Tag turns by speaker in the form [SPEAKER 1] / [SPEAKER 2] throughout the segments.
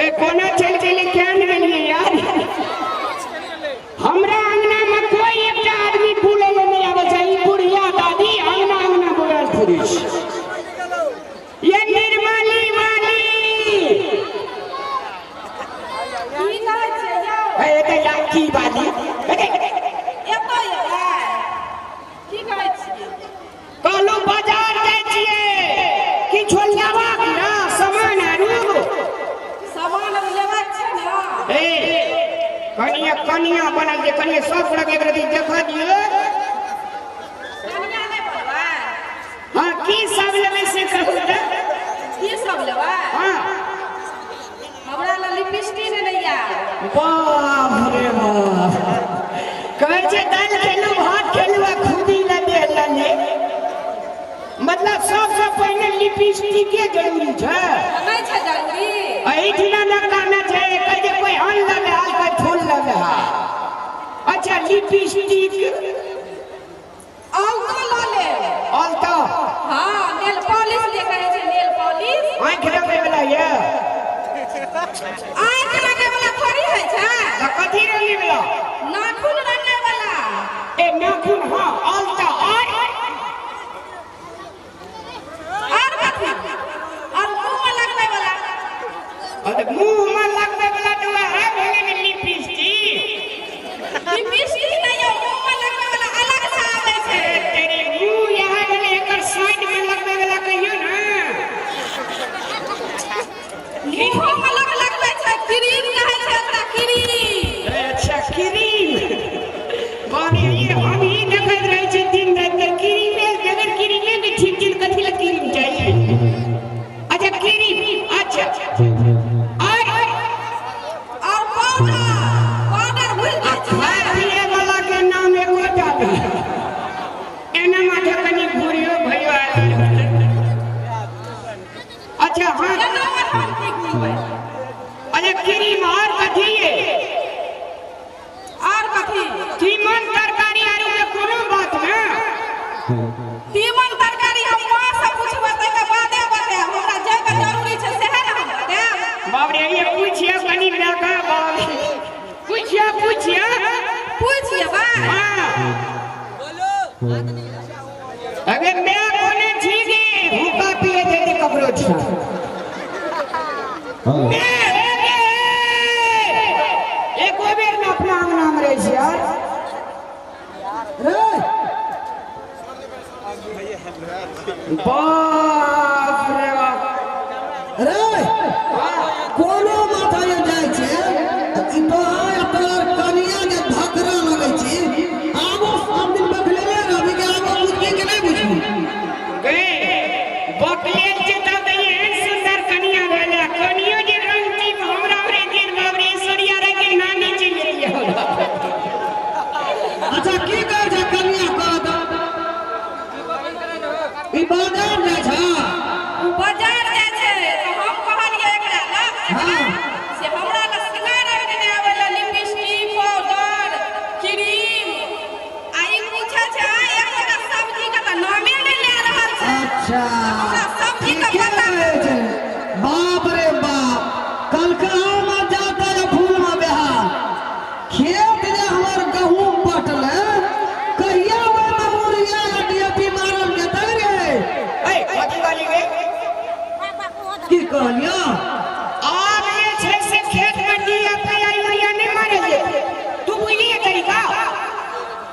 [SPEAKER 1] ए कोना चलि गेलै केहन गेलियै यार। हमरा अंगना में कोई एकटा आदमी बुलै लए नहि आबै छै, ई बुढ़िया दादी अंगना अंगना बुलल फिरै छै। ये निर्मली वाली
[SPEAKER 2] की कहै छियै यौ?
[SPEAKER 1] ए एतै लड़की वाली एतै।
[SPEAKER 2] एतऽ एबै? की कहै छियै?
[SPEAKER 1] कहलहुँ बाजार जाइ छियै, किछो लेबाक ना सामान आरू?
[SPEAKER 2] सामान आर लेबाक छै ने।
[SPEAKER 1] ए कनिया कनिया बनल जे कनिया सब रंग एक रति देखा दियौ।
[SPEAKER 2] कनिया नहि बनबै?
[SPEAKER 1] हाँ, की सब लेबै से कहू तऽ।
[SPEAKER 2] की सब लेबै?
[SPEAKER 1] हाँ।
[SPEAKER 2] हमरा लए लिपस्टिक नहि यऽ।
[SPEAKER 1] बाप रे बाप, कहै छै दालि खेलू भात खेलू आ खुदी लए देह लए, मतलब सबसँ पहिने लिपस्टिके जरूरी छै।
[SPEAKER 2] नहि छै जरूरी?
[SPEAKER 1] एहिठिना न कहना छै, कहै छै कोइ अन्न लगे हाल कोइ फूल लगे हाल। अच्छा लिपस्टिक
[SPEAKER 2] अलतो लऽ लेब।
[SPEAKER 1] अलता?
[SPEAKER 2] हाँ, नेल पॉलिश जे कहै छै, नेल पॉलिश।
[SPEAKER 1] आँखि रंगै वाला यऽ?
[SPEAKER 2] आँखि रंगै वाला थोड़ी होइ छै।
[SPEAKER 1] तऽ कथी रंगै वाला?
[SPEAKER 2] नाखून रंगै वाला।
[SPEAKER 1] ए नाखून, हाँ, अलता
[SPEAKER 2] और कथी? और मुँह में लगबै वाला।
[SPEAKER 1] और मुँह में लगबै वाला तऽ वएह भेलै ने लिपस्टिक।
[SPEAKER 2] लिपस्टिक नहि यौ, मुँह में लगबै वाला अलग से आबै छै।
[SPEAKER 1] तेरी मुँह यहाँ भेलै, एकर साइड में लगबै वाला कहियौ ने।
[SPEAKER 2] मुँह में अलग लगबै छै, क्रीम कहै छै ओकरा, क्रीम।
[SPEAKER 1] अच्छा क्रीम। बाप रे, ये हम ही देखैत रहै छी दिन राति के क्रीमे, अगर क्रीमे भी ठीक छै कथी लए क्रीम चाहिए। अच्छा क्रीम, अच्छा
[SPEAKER 2] और पाउडर, पाउडर भूलि जाइ छियै।
[SPEAKER 1] खाय पिए वाला के नाम एकोटा नहि। एना माथे कनि घुरियो भयो आयल। अच्छा हाँ।
[SPEAKER 2] एना माथे की घुरबै?
[SPEAKER 1] अच्छा क्रीम और कथी ये?
[SPEAKER 2] और कथी?
[SPEAKER 1] तीमन तरकारी आरू के कोनो बात ना?
[SPEAKER 2] तीमन तरकारी हम माँ से पूछबै ताहिके बादे बतायब। हमरा जायके जरूरी छै सेहे ने हम बतायब।
[SPEAKER 1] बाप रे, ये पूछिया कनि लड़का, बाप रे, पूछिया पूछिया।
[SPEAKER 2] पूछि लेबै?
[SPEAKER 1] हाँ। अरे मैं कोने छी गे हुक्का पिए देते ककरो छी मैं एको बेर न अपना अंगना में रहै छी यार।
[SPEAKER 3] रे
[SPEAKER 1] बाप रे बाप।
[SPEAKER 3] रे कोनो माथा जे जाइ छै ई तोहर तोहर कनिया जे धकरा लगै छी, आबो सब दिन बकलेले रहबी के आबो बुझबी के नहि बुझबी?
[SPEAKER 1] गे बकलेल छै तब तऽ एहन सुंदर कनिया भेलै। कनियो जे रंग टीप हमरा रे दिन, बाप रे, ऐश्वर्या राय के नानी चलि गेलियै हमरा।
[SPEAKER 3] अच्छा की कहै छै कनिया कहत? ई बाजार जाइ छै।
[SPEAKER 2] ओ बाजार जाइ छै तऽ हम कहलियै एकरा लग से हमरा लग सिंगार आर नहि आबै लए, लिपस्टिक, पाउडर, क्रीम, आ ई पूछै छै आइ एकोटा सब्जी के तऽ नामे नहि लए रहल छै।
[SPEAKER 3] अच्छा
[SPEAKER 2] हमरा सब्जी के
[SPEAKER 3] ठीके
[SPEAKER 2] पता
[SPEAKER 3] कहै छै। बाप रे बाप, कलकहा में जाता है फूल में बिहार, खेत जे हमर गहूम पटले, कहिया ओहिमे यूरिया या डीएपी मारल जेतै रे?
[SPEAKER 1] ए कथी वाली गे?
[SPEAKER 3] की कहलियौ?
[SPEAKER 1] आब जे छै से खेत में डीएपी आ यूरिया नहि मारल जेतै, तू बुझलियै तरीका?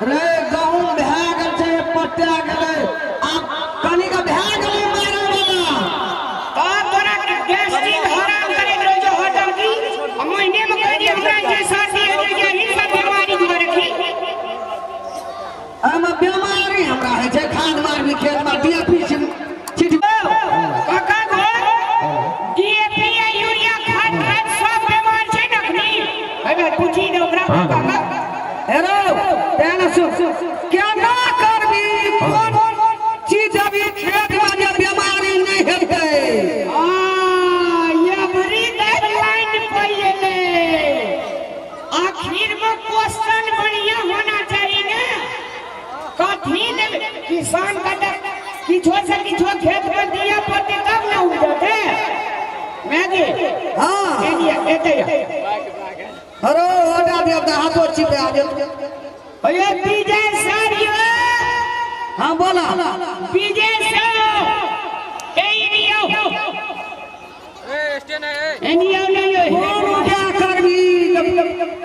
[SPEAKER 3] रे गहूम भए गेल छै, पटा गेलै, आब कनिक भए गेलै मारै वाला।
[SPEAKER 1] तब तोरा गैस्ट्रिक हराम करैत रहै छौ हरदम की आ महीने में कहै छै हमरा जे सर्दी होइ छै, ई सब बीमारी दुआरे की?
[SPEAKER 3] एहिमे बीमारी हमरा होइ छै? खाद मारबी खेतमे, डीएपी छिट।
[SPEAKER 1] काका गो, डीएपी आ यूरिया खाद खाद सब बीमार छै ने अखनी। हे पूछी दे ओकरा काका।
[SPEAKER 3] हेलो तेना सुन, केना करबी, कोन चीज अभी खेतमे जे बीमारी नहि हेतै?
[SPEAKER 1] आ यबरी लाइन पर एलै। आखिर में क्वेश्चन बढ़िया होना चाहिए ना। कथी देबै किसान का? तऽ किछो से किछो खेत में दिया पड़तै तब ना उपजतै। मैं जी
[SPEAKER 3] हां
[SPEAKER 1] एनी एते
[SPEAKER 3] अरे हटा दे अब हाथो चिपे आ जेतौ।
[SPEAKER 1] अरे विजय सर यो।
[SPEAKER 3] हां बोला
[SPEAKER 1] विजय सर एनी आओ
[SPEAKER 4] ए स्टैंड है
[SPEAKER 1] एनी आओ नहीं हो
[SPEAKER 3] कोन क्या करबी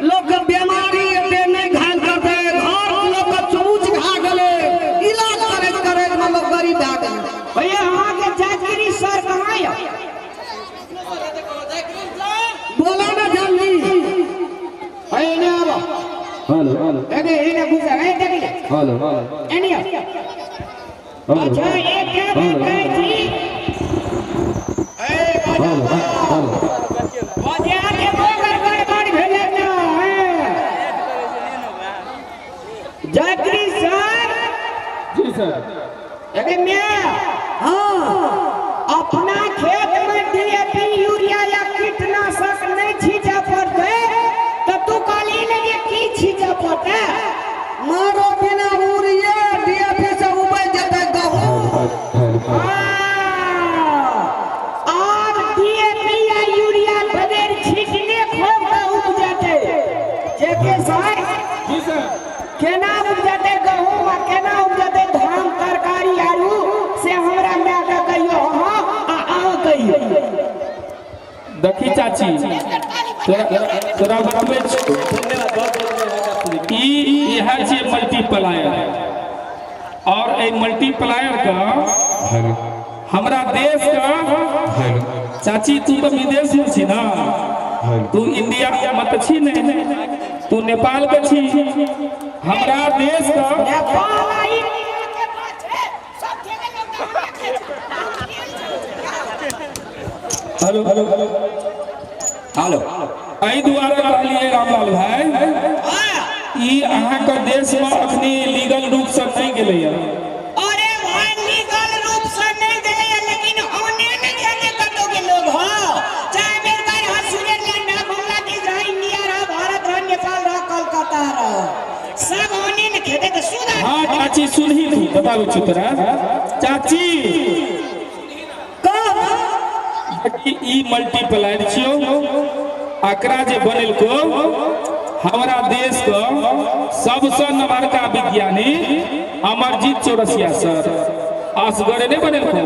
[SPEAKER 3] लोग के बीमारी एते नहीं घायल करते घर लोग के चमूच खा गेले इलाज करे करे में लोग गरीब भए गेले।
[SPEAKER 1] भैया अहाँ के जागरी सर कहाँ या
[SPEAKER 3] बोला ना जल्दी।
[SPEAKER 1] एने आबो
[SPEAKER 5] हेलो हेलो
[SPEAKER 1] एने एने घुसा ए देखी
[SPEAKER 5] हेलो हेलो
[SPEAKER 1] एने आओ। अच्छा एक क्या कहै छी ए
[SPEAKER 5] हेलो हेलो
[SPEAKER 1] बाजार के गड़बड़ बड़ भेलै ना। जागरी सर
[SPEAKER 5] जी सर
[SPEAKER 1] अरे मियां
[SPEAKER 3] हां
[SPEAKER 1] अपना खेत में डीएपी यूरिया या कीटनाशक नहीं छींचा पड़ते तो तू कहली ने जे की छींचा पड़ते
[SPEAKER 3] मारो बिना यूरिया डीएपी से उपज जेतै गहूं।
[SPEAKER 1] और डीएपी या यूरिया बगैर छींटने खूब उपजते जेके सर
[SPEAKER 5] जी सर
[SPEAKER 1] केना उपजते गहूं आ केना उपजते धान तरकारी आलू से हमरा my के कहियो हां आ अहाँ कहियो।
[SPEAKER 5] देखी चाची तोरा तोरा बतबै छी ई इएह छियै मल्टीप्लायर और एहि मल्टीप्लायर का हमरा देश का चाची तू तो विदेश में छी ना तू इंडिया में तो छी नहीं तू नेपाल के छी हमरा देश का
[SPEAKER 1] नेपाल आ इंडिया के बात छै सब जगह लोग
[SPEAKER 5] हेलो हेलो हेलो एहि दुआरे कहलियै रामलाल भाई ई अहाँके देश में अखनी लीगल रूप से नहीं गेलैया।
[SPEAKER 1] अरे भाई लीगल रूप से नहीं गेलैया लेकिन ओने ने जाने कतौ के लोग हो चाहे अमेरिका रह स्विट्जरलैंड रह बांग्लादेश रह इंडिया रह भारत रह नेपाल रह कलकत्ता रह सब ओने ने खेते के सुधा।
[SPEAKER 5] हाँ चाची सुनही तू बताबै छी तोरा चाची ई मल्टीप्लायर छियौ एकरा जे बनेलको हमारा देश का सबसे नमरका वैज्ञानिक अमरजीत चौरसिया सर असगरे नहीं बनेलको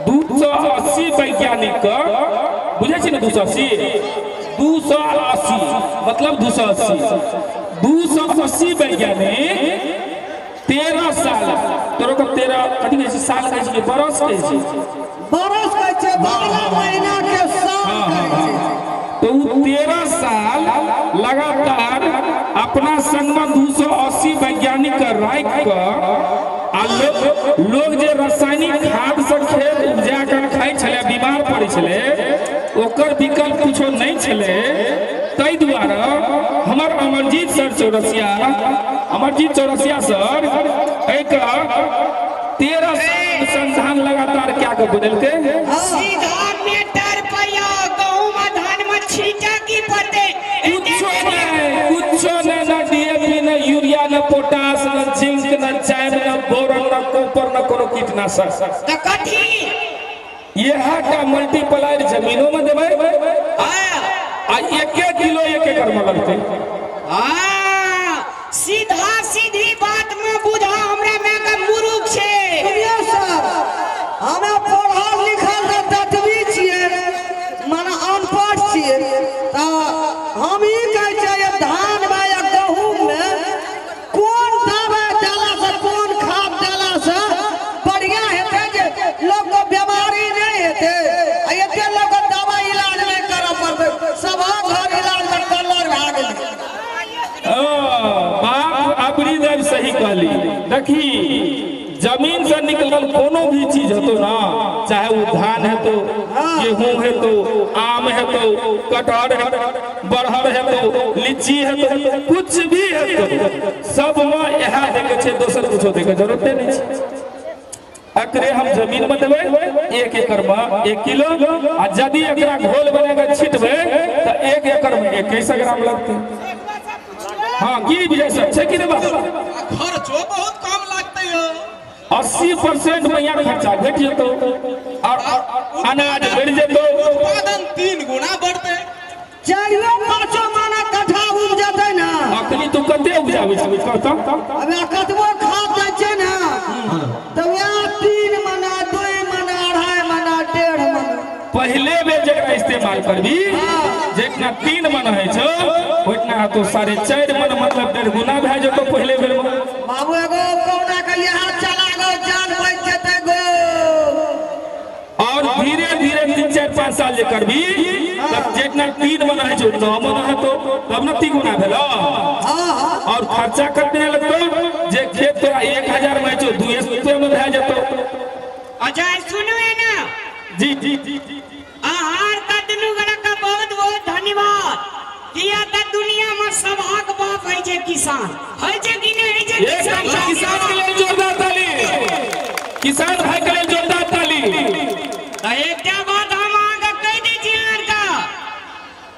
[SPEAKER 5] 280 वैज्ञानिक का बुझै छी ने 280 280 मतलब 280 280 वैज्ञानिक 13 साल तोरो के 13 कथी कहै छी साल कहै छी बरस कहै छी
[SPEAKER 3] बरस कहै छै 12 महीना के साल कहै छै।
[SPEAKER 5] तो 13 साल लगातार अपना संग में 280 वैज्ञानिक राखि कऽ आ लोग जे रासायनिक खाद से खेत उपजा कऽ खाइ छलै बीमार पड़ै छलै ओकर विकल्प कुछो नहीं छलै ताहि दुआरे हमर अमरजीत सर चौरसिया अमरजीत चौरसिया सर एहिके 13 साल अनुसंधान लगातार क्या के बदलके
[SPEAKER 1] सीधा मेटर पर गहूं में धान में छींटा की पड़ते
[SPEAKER 5] कुछो नहीं ना डीएपी ना यूरिया ना पोटास ना जिंक ना चाइम ना बोरन ना कॉपर ना कोनो कीटनाशक
[SPEAKER 1] त कथी
[SPEAKER 5] यह का मल्टीप्लायर जमीनों में देबै आ 1 किलो 1 एकड़ में लगतै।
[SPEAKER 1] हां सीधा सीधी बात में बुझा हमरा में के मुरुख छै।
[SPEAKER 3] सुनियो सर हमरा पढ़ल लिखल त ततबी छियै माने अनपढ़ छियै त हम ई कहै छियै धान में या गहूम में कोन दवाई देला से कोन खाद देला से बढ़िया हेतै जे लोग के बीमारी नहीं हेतै आ एते लोग के दवाई इलाज नहीं करऽ पड़तै सबहक घर इलाज में कलर भए गेलै।
[SPEAKER 5] बाप अबरी देव सही कहली। देखी जमीन से निकलल कोनो भी चीज हेतो ना चाहे वो धान हेतो गेहूं हेतो आम हेतो कटहर हेतो बरहर हेतो लीची हेतो कुछ भी हेतो सब में इएह देखे छै दोसर कुछो देखे जरूरते नहीं छै। एकरे हम जमीन में देबै 1 एकड़ में 1 किलो आ यदि एकरा घोल बना के छिटबै तो 1 एकड़ में 21 ग्राम लगतै। हाँ की विजय सर छै कि नहीं बात?
[SPEAKER 6] खर्चो बहुत कम लगते हो
[SPEAKER 5] 80% में यहाँ खर्चा घट जेतो और अनाज बढ़ जेतो
[SPEAKER 6] उत्पादन 3 गुना
[SPEAKER 3] चारियो पांचो माना कट्ठा उपजतै ना।
[SPEAKER 5] अखनी तू कते उपजाबै छी कहत?
[SPEAKER 3] अबे कतबो खाद दै छै ना त वएह 3 मना 2 मना 2.5 मना 1.5 मना।
[SPEAKER 5] पहले बेर जकरा इस्तेमाल करबी जितना 3 मन है छौ ओतना तो 4.5 मन मतलब 1.5 गुना भए जेतो पहले बेर में।
[SPEAKER 3] बाबू एगो कौना के यहाँ चला गो जान बच जेतै गो।
[SPEAKER 5] और धीरे धीरे 3 4 5 साल जे करबी तब जितना 3 मन है छौ 9 मन है तो तब न 3 गुना भेलो। और खर्चा कतने लगतो जे खेत तोरा 1000 में छौ 200 में भए जेतो।
[SPEAKER 1] अच्छा सुनू है ना
[SPEAKER 5] जी जी जी
[SPEAKER 1] आहार का दुनू गोरा का बहुत बहुत धन्यवाद। किया त दुनिया में सभाक बाप है जे किसान है जे कि नहीं है जे किसान।
[SPEAKER 5] किसान के लिए जोरदार ताली, किसान भाई के लिए जोरदार ताली।
[SPEAKER 1] त एकटा बात हम अहाँ कह दै छी अहाँ का,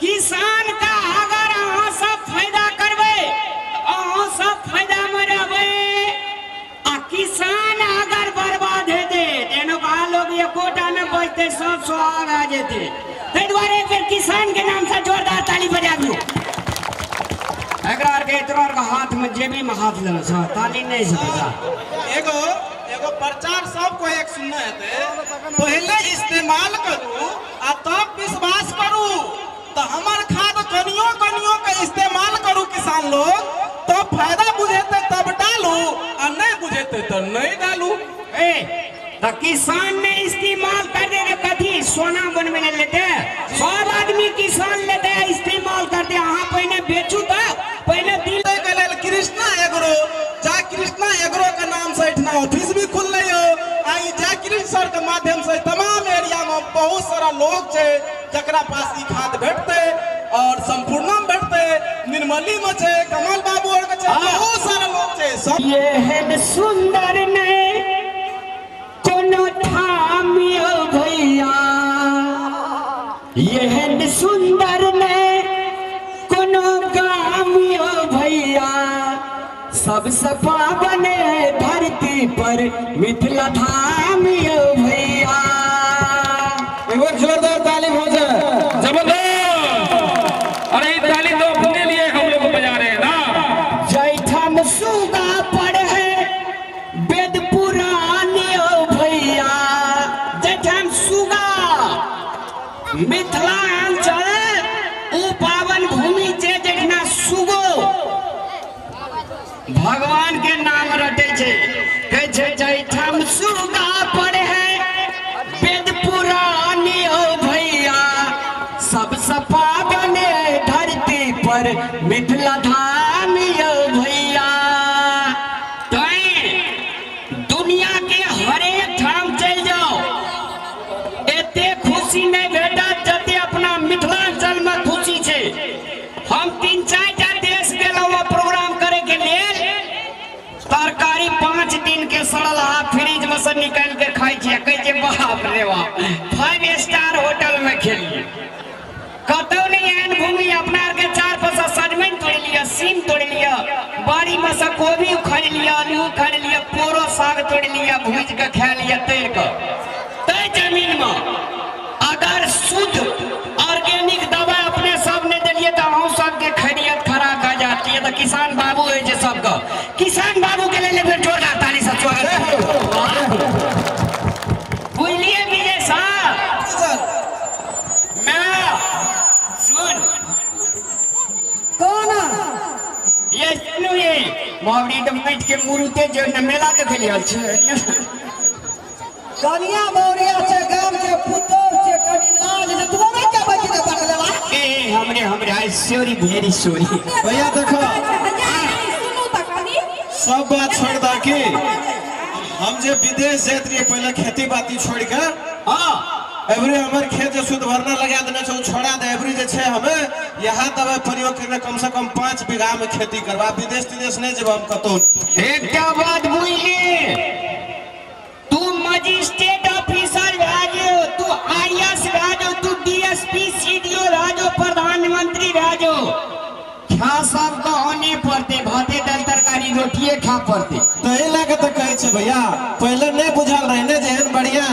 [SPEAKER 1] किसान का अगर अहाँ सब फायदा करबै अहाँ सब फायदा में रहबै आ किसान अगर बर्बाद हेतै एनो लोग एकोटा न बचते सब सोहाग आ जेते। ताहि दुआरे फिर किसान के नाम से जोरदार ताली बजाबियो। एकरा आर के तोरा आर के हाथ में जेबी में हाथ लेलो छ ताली नहीं से बजा।
[SPEAKER 6] एगो एगो प्रचार सबको एक सुनना हेतै, पहले इस्तेमाल करू आ तब विश्वास करू। तो हमर खाद कनियो कनियो के इस्तेमाल करू किसान लोग तब फायदा बुझेते तब डालू आ नहीं बुझेते तो नहीं डालू।
[SPEAKER 1] ए तो किसान ने इस्तेमाल कर दे कथी सोना बनवे ले लेते सब आदमी किसान लेते इस्तेमाल करते। अहाँ पहले बेचू त पहले दिल
[SPEAKER 6] के लेल कृष्णा एग्रो जा कृष्णा एग्रो के नाम से एठना ऑफिस भी खुललै हो आ ई जय कृष्ण सर के माध्यम से तमाम एरिया में बहुत सारा लोग छै जकरा पास ई खाद भेटतै और संपूर्णम भेटतै, निर्मली में छै, कमल बाबू और के छै, बहुत सारा लोग छै सब।
[SPEAKER 1] एहन सुंदर ने कोनो थामियो भैया, एहन सुंदर ने कोनो गामियो भैया, सबसे पावन धरती पर मिथिला धाम यो भैया।
[SPEAKER 7] एक बार जोरदार ताली हो जाए
[SPEAKER 5] जबरदस्त। अरे ये ताली तो अपने लिए हम लोग बजा रहे हैं ना।
[SPEAKER 1] जैठाम सुगा पर है वेद पुराण यो भैया, जैठाम सुगा मिथिलांचल उ पावन भूमि जे जठना सुगो भगवान के नाम रटे छे कहे छे जैठाम सुगा पर है वेद पुराण यो भैया, सबसे पावन धरती पर मिथिला धाम यो भैया। तैं दुनिया के हरेक ठाम चलि जाओ एते खुशी नहीं भेटत जते अपना मिथिलांचल में खुशी छे। हम 3 4 टा देश गेलहुँ प्रोग्राम करे के लेल, तरकारी 5 दिन के सड़ल हा फ्रिज में से निकाल के खाई छियै, कहै छै बाप रे बाप 5 स्टार होटल में खेलिए। कतौ नहीं एहन भूमि अपना आर के 4 पैसा सजमनि तोड़ि लिअ, सीम तोड़ि लिअ, बाड़ी में से कोबी उखाड़ि लिअ, आलू उखाड़ि लिअ, पोरो साग तोड़ि लिअ, भूजि के खा लिअ तैर के। तै जमीन में अगर शुद्ध ऑर्गेनिक दवा अपने सब नहीं दिलिए तो अहूँ सबके खैरियत खराब भए जायत। किया तऽ किसान बाबू होइ छै सबके, किसान बाबू के लेल एक बेर जोरदार ताली से स्वागत बुझलिए विजय साहब। मैं सुन
[SPEAKER 3] कौन
[SPEAKER 1] ये सुनू ये मोहरी तो बैठ के मुरुते जो न मेला देख लियल छै।
[SPEAKER 3] कनिया बौरिया छै गाम के पुतोह छै कनि लाज छै तुम्हारा क्या बची दे पकड़ लेवा।
[SPEAKER 1] ए हमरे हमरे आई सॉरी वेरी सॉरी
[SPEAKER 7] भैया। देखो
[SPEAKER 2] सुनू त कनि
[SPEAKER 7] सब बात छोड़ दा की हम जे विदेश जाइत रहिए पहले खेती बाती छोड़ के
[SPEAKER 1] हां
[SPEAKER 7] एवरी हमर खेत जे शुद्ध भरना लगा देने छै छोड़ा दे एवरी जे छै हमें यहाँ दवाई प्रयोग करने कम से कम 5 बीघा में खेती करबा, विदेश विदेश नहीं जब हम कतौ।
[SPEAKER 1] एकटा बात बुझली तू मजिस्ट्रेट ऑफिसर भए जो, तू आईएएस भए जो, तू डीएसपी सीडीओ भए जो, प्रधानमंत्री भए जो, खा सबके होने पड़ते भाते दाल तरकारी रोटिए खा पड़ते।
[SPEAKER 7] तो एहि लए के तऽ कहै छै भैया पहिले नहीं बुझल रहे ने जे एहन बढ़िया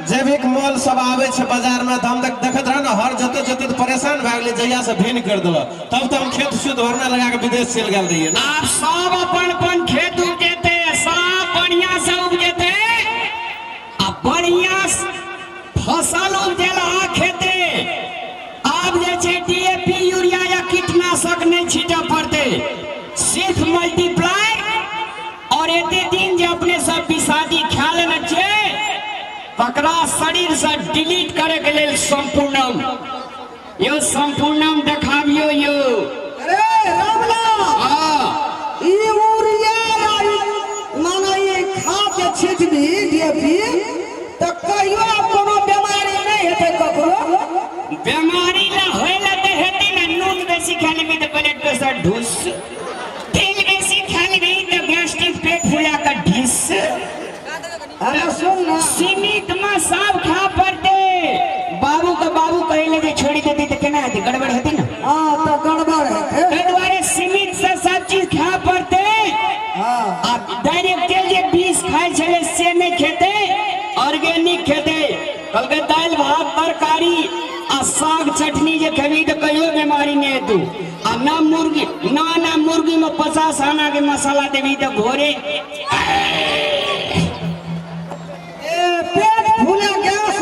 [SPEAKER 7] जैविक मॉल सब आबै छै बाजार में, हम देखैत रह ने हर जोते जोते परेशान भए गेलै। लगले जहिया से भिन्न कर देलक तब तो हम खेत शुद्ध भरना लगा के विदेश चल गेल रहिए।
[SPEAKER 1] आप सब अपन अपन खेत उपजेते, सब बढ़िया से उपजेते आ बढ़िया फसल उपजेला खेते। आब जे छै डीएपी यूरिया या कीटनाशक नहीं छीटऽ पड़ते, सिर्फ मल्टीप्लाई। और एते दिन जे अपने सब विषादी खा लेने छियै तकरा शरीर से डिलीट करे के लेल संपूर्णम यो संपूर्णम देखाबियो यो।
[SPEAKER 3] अरे रामलाल
[SPEAKER 1] हां
[SPEAKER 3] ई यूरिया माने ई खाद जे छिटबी डीएपी त कहियो कोनो बीमारी नहीं हेतै ककरो।
[SPEAKER 1] बीमारी ला होय ला त हेतै ना, नून बेसी खा लेबी त ब्लड प्रेशर ढुस, तेल बेसी खा लेबी त गैस्ट्रिक पेट फुला के ढिस।
[SPEAKER 3] अरे सुन ना
[SPEAKER 1] सीमित में सब खा पड़ते। बाबू के बाबू कहले जे छोड़ी देती त केना हेतै, गड़बड़ हेतै ना।
[SPEAKER 3] हां त गड़बड़ हेतै,
[SPEAKER 1] एहि दुआरे सीमित से सब चीज खा पड़ते।
[SPEAKER 3] हां
[SPEAKER 1] आ डायरेक्ट तेल जे 20 खाइ छलै से नहीं खेतै, ऑर्गेनिक खेतै। कहलकै दालि भात तरकारी आ साग चटनी जे खेबी त कहियो बीमारी नहीं हेतौ। आ ना मुर्गी ना ना मुर्गी में 50 आना के मसाला देबी त भोरे
[SPEAKER 3] पेट फूले गैस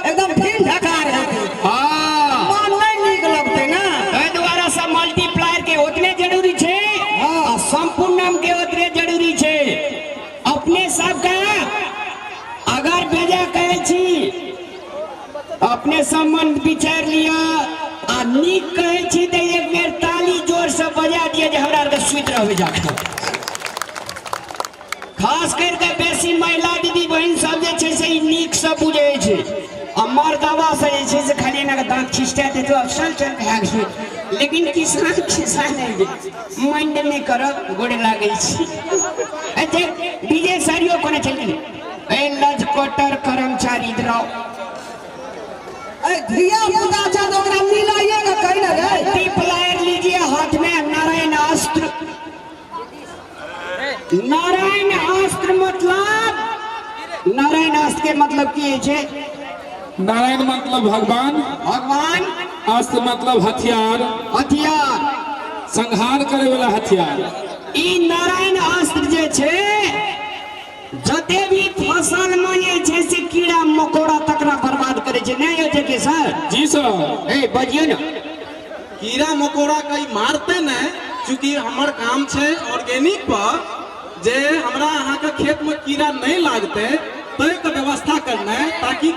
[SPEAKER 3] एकदम फिर ढकार हेतै।
[SPEAKER 1] हां
[SPEAKER 3] मन नहीं नीक लगतै ना,
[SPEAKER 1] एहि दुआरे सब मल्टीप्लायर के ओतने जरूरी छै। हां संपूर्णम के ओतने जरूरी छै। अपने सबके अगर बेजा कहै छी अपने सब मन विचार लिअ आ नीक कहै छी तऽ एक बेर ताली जोर से बजा दिअ जे हमरा आरके सुति रहबै जाके। खास करके बेसी महिला दीदी बहिन सब जे छै से ई नीक से बुझै छै आ मर्दवा से जे छै से खाली एना के दाँत खिसटा देतौ आ चल चल भए गेल। लेकिन किसान किसान माइंड नहि करब, गोड़ लागै छी। अच्छा विजय सरियो कोना चलि गेलै ए लजकोटर कर्मचारी द्रव
[SPEAKER 3] ए धिया पुता छै त ओकरा मिलाइए के कहि ने रे।
[SPEAKER 1] मल्टीप्लायर लीजिए हाथ में, नारायण अस्त्र। नारायण अस्त्र मतलब नारायण अस्त्र के मतलब की है?
[SPEAKER 5] नारायण मतलब भगवान,
[SPEAKER 1] भगवान,
[SPEAKER 5] अस्त्र मतलब हथियार,
[SPEAKER 1] हथियार
[SPEAKER 5] संहार करे वाला हथियार।
[SPEAKER 1] ई नारायण अस्त्र जे छै जते भी फसल में जे छै से कीड़ा मकोड़ा तकरा बर्बाद करे छै। नहीं होय छै कि सर?
[SPEAKER 5] जी सर।
[SPEAKER 1] ए बजियो ना,
[SPEAKER 6] कीड़ा मकोड़ा कई मारते ने, चूंकि हमर काम छै ऑर्गेनिक पर जे हमरा अहाँ के खेत में कीड़ा नहीं लागते तै के व्यवस्था करना ताकि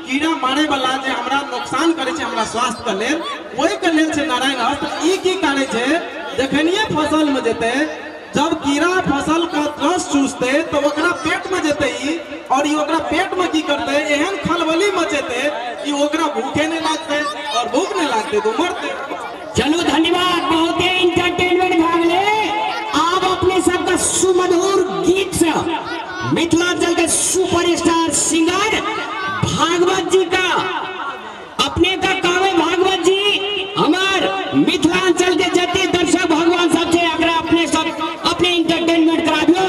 [SPEAKER 6] कीड़ा मारे वाला जे हमरा नुकसान करे छै हमरा स्वास्थ्य के लेल, ओहि के लेल छै नारायण अस्त्र। ई की करे छै जखनिए फसल में जेते जब कीड़ा फसल का रस चूसते तो ओकरा पेट में जेते ई, और ई ओकरा पेट में की करते एहन खलबली मचेते कि ओकरा भूखे नहीं लागते और भूख नहीं लागते तो मरते।
[SPEAKER 1] चलो धन्यवाद, बहुत ही इंटरटेनमेंट भए गेलै। आब अपने सबका सुमधुर गीत से मिथिलांचल के सुपरस्टार सिंगर भागवत जी का अपने का कावे भागवत जी हमार मिथिलांचल के जते दर्शक भगवान सब थे अगर अपने सब अपने इंटरटेनमेंट करा दियो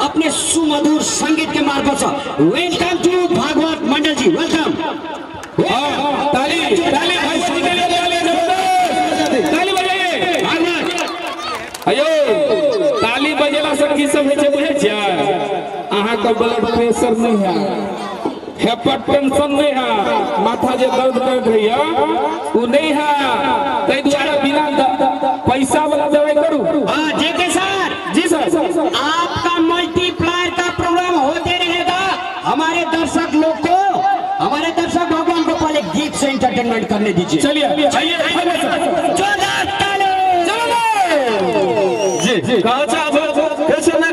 [SPEAKER 1] अपने सुमधुर संगीत के मार्फत से। Welcome to Bhagwat Mandal ji, welcome.
[SPEAKER 5] ताली ताली भाई जी के लिए ताली, ताली बजाइए। अयो ताली बजेला से की सब होइ छै बुझै छियै? अहाँ के ब्लड प्रेशर नहीं है, हाइपरटेंशन नहीं है, माथा जे दर्द करैत रहैया उ नहीं है, ताहि दुआरे बिना पैसा वाला दवाई करू।
[SPEAKER 1] हां जेके सर।
[SPEAKER 5] जी सर।
[SPEAKER 1] आपका मल्टीप्लायर का प्रोग्राम होते रहेगा। हमारे दर्शक लोग को, हमारे दर्शक भगवान को पहले गीत से इंटरटेनमेंट करने दीजिए।
[SPEAKER 5] चलिए आइए।
[SPEAKER 1] जोरदार ताली।
[SPEAKER 5] जी जी।